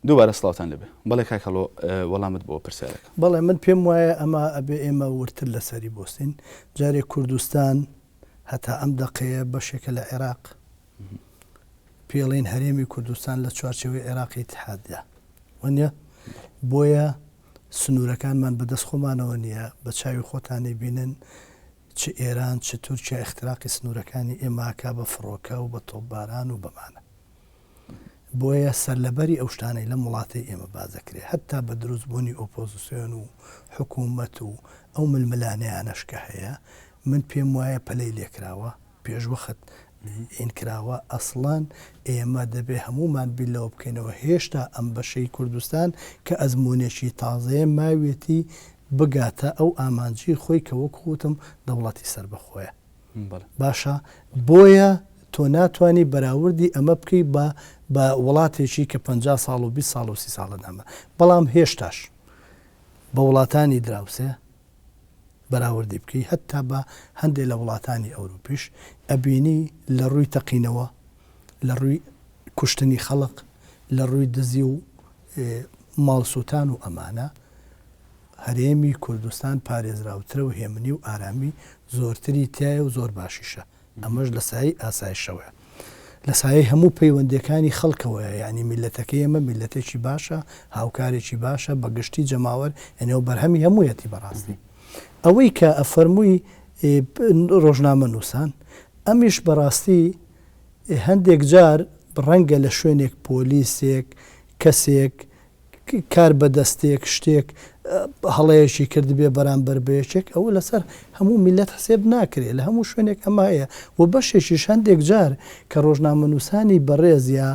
دووبارە سڵاوتان لێبێ. بەڵێ کاک هەڵۆ وەڵامت بۆ پرسیارەکە. بەڵێ من پێم وایە ئەمە ئەبێ ئێمە وردتر لەسەری بۆستین. جارێ کوردستان هەتا ئەم دەقەیە بەشێکە لە عێراق. پێڵێن هەرێمی کوردستان لە چوارچێوەی عێراقی ئیتحاددا. وەنیە؟ بۆیە سنوورەکانمان بەدەست خۆمانەوە نییە، بە چاوی خۆتانی بینن چ ئێران چ تورکیا ئیختراقی سنوورەکانی ئێمە ئەکا بە فڕۆکە و بە تۆپباران و بەمانە. بۆیە سەرلەبەری ئەو شتانەی لەم وڵاتەی ئێمە باس دەکرێ هەتا بە دروست بوونی ئۆپۆزسیۆن و حکوومەت و ئەو ململانێیانەش کە هەیە من پێم وایە پەلەی لێکراوە پێشوەخت ئین کراوە ئەسڵەن ئێمە دەبێ هەموومان بیر لەوە بکەینەوە هێشتا ئەم بەشەی کوردستان کە ئەزموونێکی تازەیە ماویەتی بگاتە ئەو ئامانجی خۆی کە وەک وتم دەوڵەتی سەربەخۆیە. باشە بۆیە تۆ ناتوانی بەراوردی ئەمە بکەی بە بە وڵاتێکی کە 50 ساڵ و 20 ساڵ و 30 ساڵە دامە بەڵام هێشتاش بە وڵاتانی دراوسێ بەراوردی بکەی هەتا بە هەندێک لە وڵاتانی ئەوروپیش ئەبینی لە ڕووی تەقینەوە لە ڕووی کوشتنی خەڵک لە ڕووی دزی و ماڵ سووتان و ئەمانە هەرێمی کوردستان پارێزراوترە و هێمنی و ئارامی زۆرتری تیایە و زۆر باشیشە، ئەمەش لە سایەی ئاسایشەوەیە. لە سایەی هەموو پەیوەندییەکانی خەڵکەوەیە، یانی میللەتەکەی ئێمە میللەتێکی باشە، هاوکارێکی باشە، بە گشتی جەماوەر، یانی ئەوە بەرهەمی هەموویەتی بە ڕاستی. ئەوەی کە ئەفەرمووی ڕۆژنامەنووسان، ئەمیش بە ڕاستی هەندێک جار ڕەنگە لە شوێنێک پۆلیسێک، کەسێک، کار بەدەستێک شتێک هەڵەیەکی کردبێ بەرامبەر بە یەکێک ئەوە لەسەر هەموو میللەت حسێب ناکرێ لە هەموو شوێنێک ئەمە هەیە و بەشێکیش هەندێک جار کە ڕۆژنامەنووسانی بەڕێز یا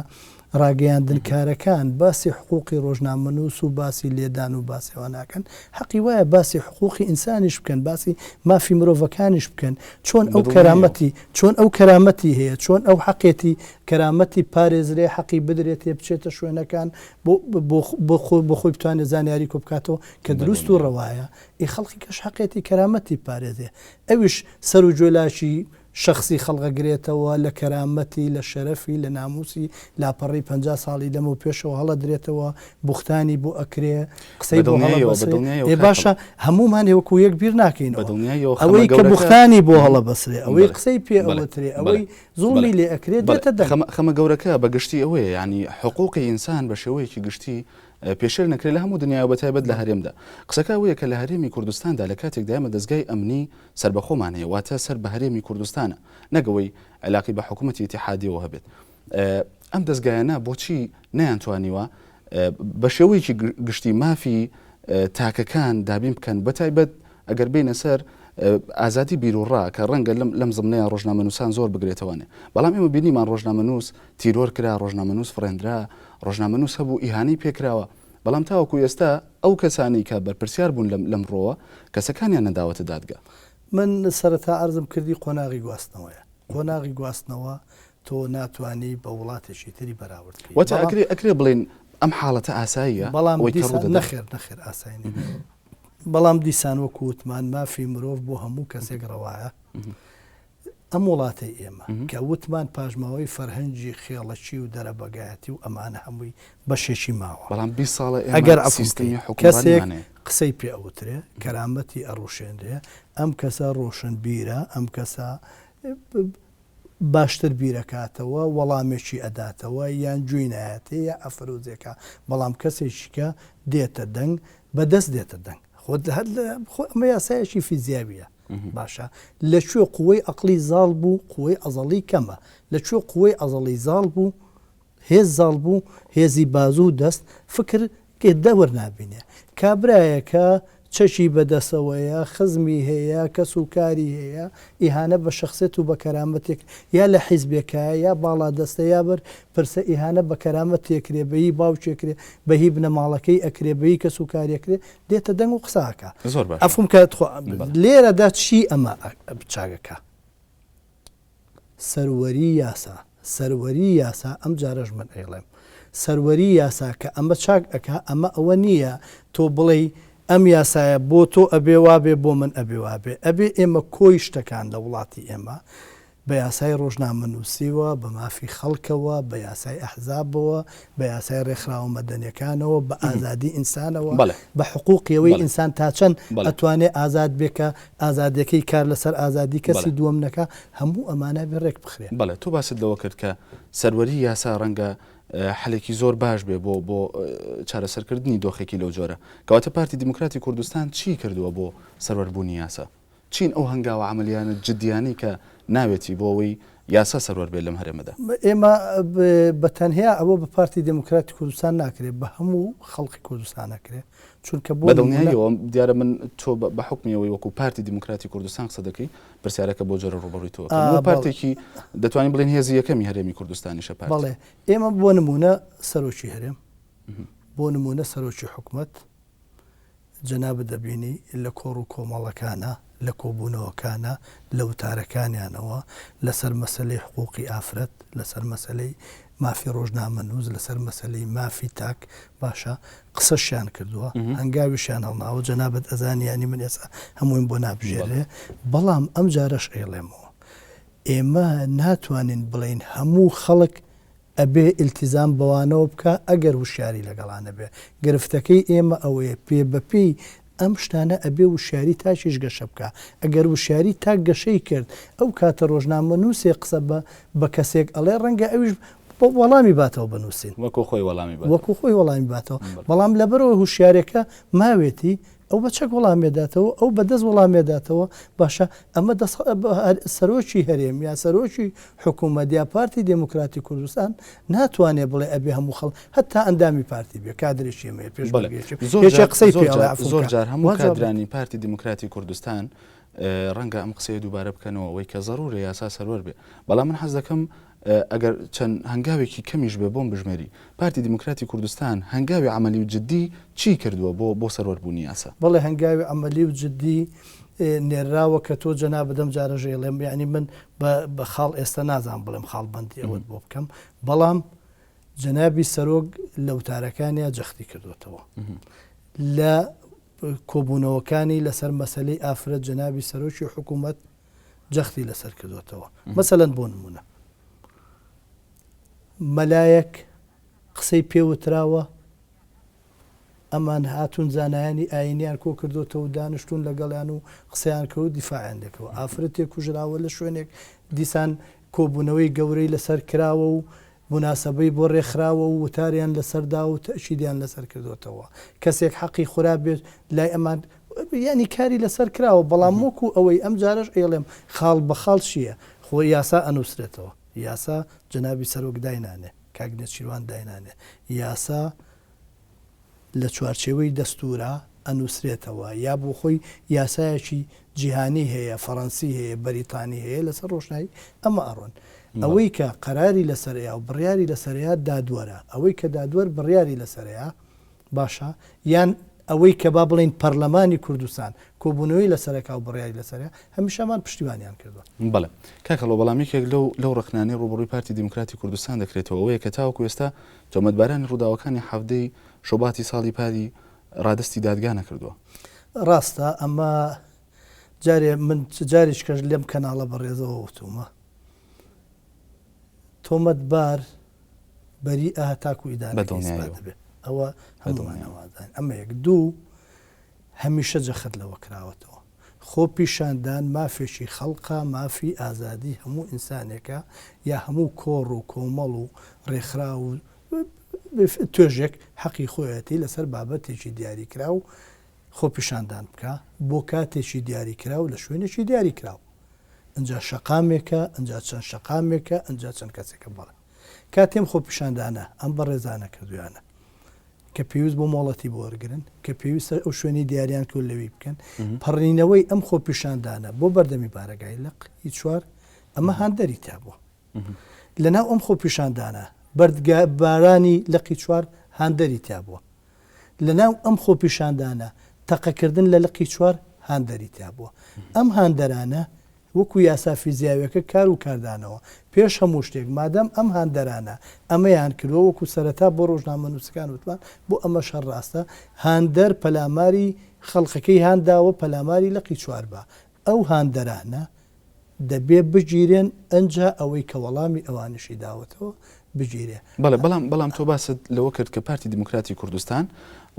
ڕاگەیاندنکارەکان باسی حقوقی ڕۆژنامەنووس و باسی لێدان و باسی ئەوە ناکەن حەقی وایە باسی حقوقی ئینسانیش بکەن باسی مافی مرۆڤەکانیش بکەن چۆن ئەو کەرامەتی چۆن ئەو کەرامەتی هەیە چۆن ئەو حەقێتی کەرامەتی پارێزرێ حەقی بدرێتێ بچێتە شوێنەکان بۆ خۆی بتوانێت زانیاری کۆ بکاتەوە کە دروست و ڕەوایە، ئی خەڵکی کەش حەقێتی کەرامەتی بپارێزێ ئەویش سەر و گوێلاکی شەخسی خەڵک ئەگرێتەوە لە کەرامەتی لە شەرەفی لە ناموسی لاپەڕەی 50 ساڵی لەمەو پێشەوە هەڵەدرێتەوە بوختانی بۆ ئەکرێ قسەی بۆ هەڵەبەسرێ ئێ باشە هەموومان وەکو یەک بیر ناکەینەوە ئەوەی کە بوختانی بۆ هەڵەبەسرێ ئەوەی قسەی پێ ئەوترێ ئەوەی زوڵمی لێ ئەکرێت دێتە دەنگ. خەمە گەورەکە بە گشتی ئەوەیە یانی حقوقی ئینسان بە شێوەیەکی گشتی پێشێل نەکرێت لە هەموو دنیا و بەتایبەت لە هەرێمدا. قسەکە ئەوەیە کە لە هەرێمی کوردستاندا لە کاتێکدا ئێمە دەزگای ئەمنی سەربەخۆمان هەیە واتە سەر بە هەرێمی کوردستانە نەک ئەوەی عیلاقی بە حکوومەتی ئیتیحادیەوە هەبێت. ئەم دەزگایانە بۆچی نەیانتوانیوە بە شێوەیەکی گشتی مافی تاکەکان دابین بکەن بەتایبەت ئەگەر بێینە سەر ئازادی بیروڕا کە ڕەنگە لەم لەم زمنەیە ڕۆژنامەنووسان زۆر بگرێتەوانێ بەڵام ئێمە بینیمان ڕۆژنامەنووس تیرۆر کرا ڕۆژنامەنووس فڕێندرا ڕۆژنامەنووس هەبوو ئیهانەی پێکراوە بەڵام تاوەکو ئێستا ئەو کەسانی کە بەرپرسیار بوون لەم لەم ڕۆوە کەسەکانیان نەداوەتە دادگا. من سەرەتا عەرزم کردی قۆناغی گواستنەوەیە قۆناغی گواستنەوە تۆ ناتوانی بە وڵاتێکی تری بەراورد بکەی. واتە ئەکرێ ئەکرێ بڵێین ئەم حاڵەتە ئاساییە؟ بەڵام دیسان نەخێر نەخێر ئاسایی نییە. بەڵام دیسان وەکو وتمان مافی مرۆڤ بۆ هەموو کەسێک ڕەوایە. ئەم وڵاتەی ئێمە کە وتمان پاشماوەی فەرهەنگی خێڵەکی و دەرەبەگایەتی و ئەمانە هەمووی بەشێکی ماوە. بەڵام 20 ساڵە ئێمە ئەگەر سیستمی کەسێک قسەی پێ ئەوترێ کەرامەتی ئەڕوشێنرێ ئەم کەسە ڕۆشنبیرە ئەم کەسە باشتر بیرەکاتەوە وەڵامێکی ئەداتەوە یان گوێی نایەتێ یا ئەفروزێکا بەڵام کەسێکی کە دێتە دەنگ بە دەست دێتە دەنگ خۆ هەر لە خۆ ئەمە یاسایەکی فیزیاویە باشە لە کوێ قوەی ئەقڵی زاڵ بوو قوەی عەزەڵی کەمە لە کوێ قوەی عەزەڵی زاڵ بوو هێز زاڵ بوو، هێزی بازوو و دەست، فکر دەور نابینێ. کابرایەکە چەکی بە دەسەوەیە، خزمی هەیە، کەس و کاری هەیە، ئیهانە بە شەخسێت و بە کەرامەتێک یا لە حیزبێکایە یا باڵادەستە یا بەر پرسە ئیهانە بە کەرامەت تێکرێ، بە هی باوکی ئەکرێ، بە هی بنەماڵەکەی ئەکرێ، بە هی کەس و کاری ئەکرێ، دێتە دەنگ و قسە ئەکا. زۆر باشە. عەفوم کە تخوا لێرەدا چی ئەمە چاک ئەکا؟ سەروەری یاسا سەروەری یاسا ئەم جارەش من ئەیڵێم سەروەری یاسا کە ئەمە چاک ئەکا ئەمە ئەوە نییە تۆ بڵێی ئەم یاسایە بۆ تۆ ئەبێ وابێ بۆ من ئەبێ وابێ ئەبێ ئێمە کۆی شتەکان لە وڵاتی ئێمە. بە یاسای ڕۆژنامەنووسیوە، بە مافی خەڵکەوە، بە یاسای ئەحزابەوە، بە یاسای ڕێکخراوە مەدەنیەکانەوە، بە ئازادی ئینسانەوە، بە حقوقی ئەوەی ئینسان تا چەند ئەتوانێ ئازاد بێ کە ئازادیەکەی کار لەسەر ئازادی کەسی دووەم نەکا، هەموو ئەمانە ئەبێ ڕێک بخرێن. بەڵێ، تۆ باست لەوە کرد کە سەروەری یاسا ڕەنگە حەلێکی زۆر باش بێ بۆ بۆ چارەسەرکردنی دۆخێکی لەو جۆرە. کەواتە پارتی دیموکراتی کوردستان چی کردووە بۆ سەروەربوونی یاسا؟ چین ئەو هەنگاوە عەمەلیانە جدیانەی کە ناوێتی بۆ ئەوەی یاسا سەروەر بێت لەم هەرێمەدا؟ ئێمە بە تەنیا ئەوە بە پارتی دێموکراتی کوردستان ناکرێ، بە هەموو خەڵقی کوردستان ئەکرێ، چونکە بۆ بە دڵنیاییەوە دیارە من تۆ بە حوکمی ئەوەی وەکوو پارتی دێموکراتی کوردستان قسە دەکەی، پرسیارەکە بۆ جۆرە ڕووبەڕووی تۆ ئەکەم. وە پارتێکی دەتوانین بڵێین هێزی یەکەمی هەرێمی کوردستانیشە پارتی. بەڵێ ئێمە بۆ نموونە سەرۆکی هەرێم، بۆ نموونە سەرۆکی حکومەت، جەنابت دەبینی لە کۆڕ و کۆمەڵەکانا، لە کۆبوونەوەکانا، لە وتارەکانیانەوە لەسەر مەسەلەی حقووقی ئافرەت، لەسەر مەسەلەی مافی ڕۆژنامەنووس، لەسەر مەسەلەی مافی تاک، باشە قسەشیان کردووە، هەنگاویشیان هەڵناوە، جەنابت ئەزانی یانی من ئێستا هەموویم بۆ نابژێررێ، بەڵام ئەمجارەش ئەیڵێمەوە ئێمە ناتوانین بڵێین هەموو خەڵک ئەبێ ئیلتیزام بەوانەوە بکا ئەگەر وشیاری لەگەڵا نەبێ. گرفتەکەی ئێمە ئەوەیە پێ بە پێی ئەم شتانە ئەبێ وشیاری تاکیش گەشە بکا. ئەگەر وشیاری تاک گەشەی کرد ئەو کاتە ڕۆژنامەنووسێ قسە بە بە کەسێک ئەڵێ ڕەنگە ئەویش وەڵامی باتەوە بە نووسین. وەکوو خۆی وەڵامی باتەوە. وەکوو خۆی وەڵامی باتەوە. بەڵام لەبەرئەوەی هوشیارەکە ماوێتی ئەو بە چەک وەڵامی داتەوە، ئەو بە دەست وەڵامی داتەوە، باشە ئەمە سەرۆکی هەرێم یا سەرۆکی حکوومەت یا پارتی دێموکراتی کوردستان ناتوانێ بڵێ ئەبێ هەموو خەڵک هەتا ئەندامی پارتی بێ کادرێکی ئێمەیە پێشمەرگەیەکی یەکێ قسەی پێ ئەڵێ عەفوم زۆر جار هەموو کادرانی پارتی دێموکراتی کوردستان ڕەنگە ئەم قسەیە دووبارە بکەنەوە ئەوەی کە زەرورە یاسا سەروەر بێ بەڵام من حەز دەکەم ئەگەر چەند هەنگاوێکی کەمیش بێ بۆم بژمێری، پارتی دیموکراتی کوردستان هەنگاوی عەمەلی و جدی چی کردووە بۆ بۆ سەروەر بوونی یاسا؟ بەڵێ هەنگاوی عەمەلی و جدی نێرراوە کە تۆ جەنابت ئەم جارەش ئەیڵێم یانی من بە بە خاڵ ئێستا نازانم بڵێم خاڵ بەندی ئەوەت بۆ بکەم بەڵام جەنابی سەرۆک لە وتارەکانیا جەختی کردووەتەوە لە کۆبوونەوەکانی لەسەر مەسەلەی ئافرەت جەنابی سەرۆکی حکوومەت جەختی لەسەر کردوەتەوە مەسەلەن بۆ نمونە مەلایەک قسەی پێوتراوە ئەمان هاتوون زانایانی ئاینیان کۆ کردوتەوە و دانیشتون لەگەڵیان و قسەیان کرد و دیفاعیان لێکەوە ئافرەتێک کوژراوە لە شوێنێک دیسان کۆبوونەوەی گەورەی لەسەر کراوە و موناسەبەی بۆ رێکخراوە و وتاریان لەسەر داوە و تەئکیدیان لەسەر کردۆتەوە. کەسێک حەقی خورا بێت لای ئەمان یانی کاری لەسەر کراوە بەڵام وەکو ئەوەی ئەم جارەش ئەیڵێم خاڵ بە خاڵ چییە؟ خۆ یاسا ئەنووسرێتەوە. یاسا جەنابی سەرۆک داینانێ، کاک نێچیروان داینانێ. یاسا لە چوارچێوەی دەستوورا ئەنووسرێتەوە یا بۆ خۆی یاسایەکی جیهانی هەیە، فەڕەنسی هەیە، بەریتانی هەیە لەسەر ڕۆشنایی ئەمە ئەڕۆن. ئەوەی کە قەراری لەسەرەیە و بڕیاری لەسەرەیە دادوەرە. ئەوەی کە دادوەر بڕیاری لەسەرەیە باشە یان ئەوەی کە با بڵێین پەرلەمانی کوردستان کۆبوونەوەی لەسەرەکا و بڕیاری لەسەرەیە هەمیشە ئەمان پشتیوانیان کردووە. بەڵێ کاک هەڵۆ، بەڵام یەکێک لەو لەو ڕەخنانەی ڕووبەڕووی پارتی دیموکراتی کوردستان دەکرێتەوە ئەوەیە کە تاوەکو ئێستا تۆمەتبارانی ڕووداوەکانی حەڤدەی شوباتی ساڵی پاری ڕادەستی دادگا نەکردووە. ڕاستە ئەمە جارێ من چ جاریچکەش لەم کەناڵە بەڕێزەوە وتومە تۆمەتبار بەریئە هەتاکو ئیدانەکەی ئیسپات دەبێت ئەوە هەموومان ئەوازانین ئەمە یەک دوو هەمیشە جەخت لەوە کراوەتەوە خۆپیشاندان مافێکی خەڵقە، مافی ئازادی هەموو ئینسانێکە یا هەموو کۆڕ و کۆمەڵ و ڕێکخراو و توێژێک حەقی خۆیەتی لەسەر بابەتێکی دیاریکراو خۆپیشاندان بکا بۆ کاتێکی دیاریکراو لە شوێنێکی دیاریکراو ئنجا شەقامێکە ئنجا چەند شەقامێکە ئنجا چەند کەسێکە بەڵێ کاتێ ئەم خۆپیشاندانە ئەم بەڕێزانە کردویانە کە پێویست بۆ مۆڵەتی بۆ وەرگرن، کە پێویستە ئەو شوێنەی دیاریان کردوە لەوێی بکەن، پەڕینەوەی ئەم خۆپیشاندانە بۆ بەردەمی بارەگای لق ی چوار ئەمە هاندەری تیا بووە. لەناو ئەم خۆپیشاندانە بەردبارانی لقی چوار هاندەری تیا بووە. لەناو ئەم خۆپیشاندانە تەقەکردن لە لقی چوار هاندەری تیا بووە. ئەم هاندەرانە وەکو یاسا فیزیاویەکە کار و کاردانەوە. پێش هەموو شتێک مادام ئەم هاندەرانە ئەمەیان کردوە وەکو سەرەتا بۆ ڕۆژنامەنوسەکان وتمان بۆ ئەمەش هەر ڕاستە هاندەر پەلاماری خەڵقەکەی هانداوە پەلاماری لقی چواربا ئەو هاندەرانە. دەبێ بگیرێن ئەنجا ئەوەی کە وەڵامی ئەوانیشی داوەتەوە بگیرێ. بەڵێ بەڵام بەڵام تۆ باست لەوە کرد کە پارتی دیموکراتی کوردستان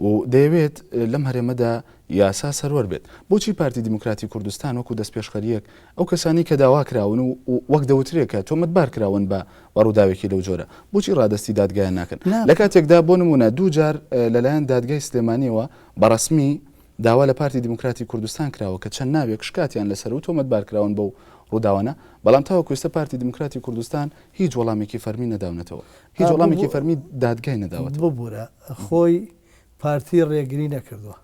و دەیەوێت لەم هەرێمەدا یاسا سەروەر بێت. بۆچی پارتی دیموکراتی کوردستان وەکو دەستپێشخەرییەک ئەو کەسانەی کە داوا کراون و وەک دەوترێ کە تۆمەتبار کراون بە بە ڕووداوێکی لەو جۆرە بۆچی ڕادەستی دادگایان ناکەن؟ لە کاتێکدا بۆ نموونە دووجار لەلایەن دادگای سلێمانییەوە بە ڕەسمی داوا لە پارتی دیموکراتی کوردستان کراوە کە چەند ناوێک شکاتیان لەسەر و تۆمەتبار کراون بەو ڕووداوانە، بەڵام تاوەکو ئێستا پارتی دیموکراتی کوردستان هیچ وەڵامێکی فەرمی نەداونەتەوە، هیچ وەڵامێکی فەرمی دادگای نەداوەتەوە. ببورە خۆی پارتی ڕێگری نەکردووە،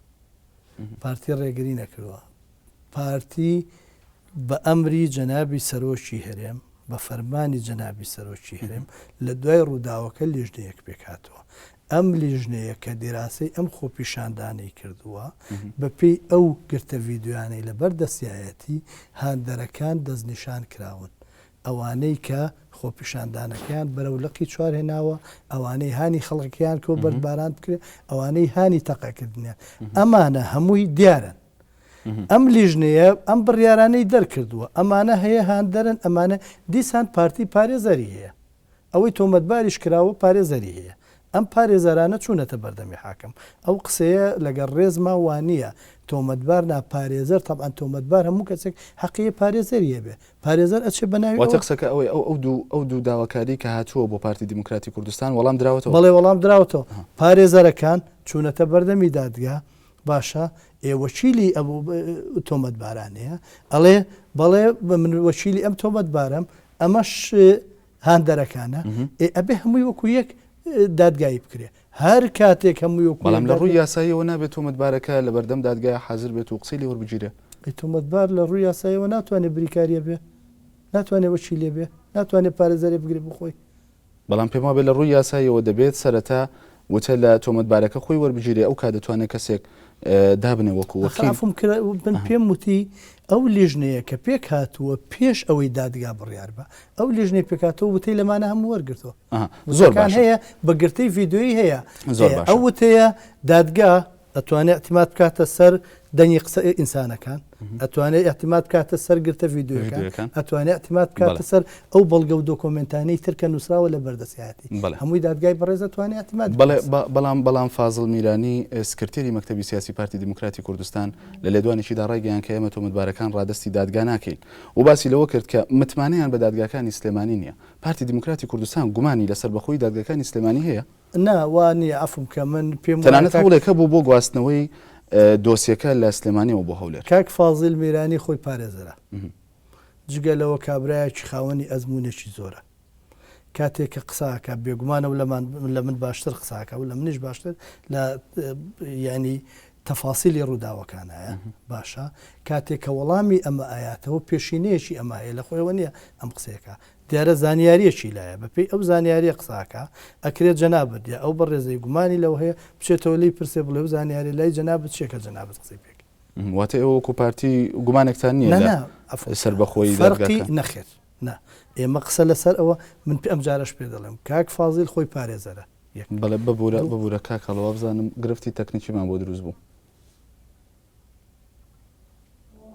پارتی ڕێگری نەکردووە، پارتی بە ئەمری جەنابی سەرۆکی هەرێم، بە فەرمانی جەنابی سەرۆکی هەرێم لە دوای ڕووداوەکە لیژنەیەک پێکهاتووە. ئەم لیژنەیە کە دیراسەی ئەم خۆپیشاندانەی کردووە، بە پێی ئەو گرتە ڤیدیۆیانەی لەبەر دەستیایەتی، هاندەرەکان دەستنیشان کراون. ئەوانەی کە خۆپیشاندانەکەیان بەرەو لقی چوار هێناوە، ئەوانەی هانی خەڵکەکەیان کردووە بەردباران بکرێت، ئەوانەی هانی تەقەکردنیان. ئەمانە هەمووی دیارن. ئەم لیژنەیە ئەم بڕیارانەی دەرکردووە، ئەمانە هەیە هاندەرن، ئەمانە دیسان پارتی پارێزەری هەیە، ئەوەی تۆمەتباریش کراوە پارێزەری هەیە، ئەم پارێزەرانە چوونەتە بەردەمی حاکم، ئەو قسەیە لەگەڵ ڕێزما وانییە، تۆمەتبار نا پارێزەر، تەبعەن تۆمەتبار هەموو کەسێک حەقی هەیە پارێزەری هەبێ، پارێزەر ئەچێ بە ناوی واتە ئەوە. قسەکە ئەوەیە ئەو ئەو دوو ئەو دوو داواکاریی کە هاتووە بۆ پارتی دیموکراتی کوردستان وەڵام دراوەتەوە؟ بەڵێ وەڵام دراوەتەوە، پارێزەرەکان چوونەتە بەردەمی دادگا، باشە ئێ وەکیلی ئەو تۆمەتبارانەیە ئەڵێ بەڵێ من وەکیلی ئەم تۆمەتبارەم ئەمەش هاندەرەکانە ئێ ئەبێ هەمووی وەکو یەک دادگایی بکرێ هەر کاتێک هەمووی وەکو بەڵام لە ڕووی یاساییەوە نابێت تۆمەتبارەکە لە بەردەم دادگای حاضر بێت و قسەی لێ وەربگیرێ تۆمەتبار لە ڕووی یاساییەوە ناتوانێت بریکاریە بێ ناتوانێت وەکیلێ بێ ناتوانێت پارێزەرێ بگرێ بخۆی بەڵام پێموابێ لە ڕووی یاساییەوە دەبێت سەرەتا وتە لە تۆمەتبارەکە خۆی وەربگیرێ ئەوکات دەتوانێت کەسێک دابنێ وەکو وەکیل. ئاخر عەفوم کرا من پێم وتی ئەو لیژنەیە کە پێک هاتووە پێش ئەوەی دادگا بڕیار بە ئەو لیژنەی پێک هاتووە وتەی لەمانە هەموو وەرگرتووە زۆر وتەکان باشە هەیە بە گرتەی ڤیدیۆیی هەیە زۆر باشە. ئەو وتەیە دادگا ئەتوانێ ئیعتیماد بکاتە سەر دەنگی قسە ئینسانەکان، ئەتوانێ ئیعتیماد بکاتە سەر گرتە ڤیدیۆیەکان، ئەتوانێ ئیعتیماد بکاتە سەر ئەو بەڵگە و دۆکۆمێنتانەی تر کە نووسراوە لە بەردەستیایەتی. هەمووی دادگای بەڕێز ئەتوانێ ئیعتیماد بکاتە سەر. بەڵام بەڵام فازڵ میرانی سکرتێری مەکتەبی سیاسی پارتی دیموکراتی کوردستان لە لێدوانێکیدا ڕایگەیاند کە ئێمە تۆمەتبارەکان ڕادەستی دادگا ناکەین و باسی لەوە کرد کە متمانەیان بە دادگاکانی سلێمانی نییە. پارتی دیموکراتی کوردستان گومانی لە سەربەخۆیی دادگاکانی سلێمانی هەیە؟ نا وا نییە عەفوم کە من پێم وایە تەنانەت کاک. هەوڵێک هەبوو بۆ گواستنەوەی دۆسیەکە لە سلێمانیەوە بۆ هەولێر. کاک فازیل میرانی خۆی پارێزەرە جگە لەوە کابرایەکی خاوەنی ئەزموونێکی زۆرە کاتێک کە قسە ئەکا بێگومان ئەو لەمان لە من باشتر قسە ئەکا و لە منیش باشتر لە یانی تەفاسیلی ڕووداوەکانایە باشە کاتێک کە وەڵامی ئەمە ئایاتەوە پێشینەیەکی ئەمە هەیە لە خۆیەوە نییە ئەم قسەیەکە دیارە زانیاریەکی لایە بەپێی ئەو زانیاریە قسە ئەکا، ئەکرێت جەنابت یا ئەو بەڕێزەی گومانی لەوە هەیە بچێتەوە لێی پرسێ بڵێ ئەو زانیاریە لای جەنابت چیە کە جەنابت قسەی پێ کەی. واتە ئێوە وەکو پارتی گومانێکتان نیە نا لە نا عەفوم کە سەربەخۆیی فەرقی دادگاکان؟ نەخێر نا ئێمە قسە لەسەر ئەوە من پێ ئەمجارەش پێ دەڵێم کاک فازیل خۆی پارێزەرە یەک بەڵێ ببورە دوو ببورە کاک هەڵۆ وابزانم گرفتی تەکنیکیمان بۆ دروست بوو.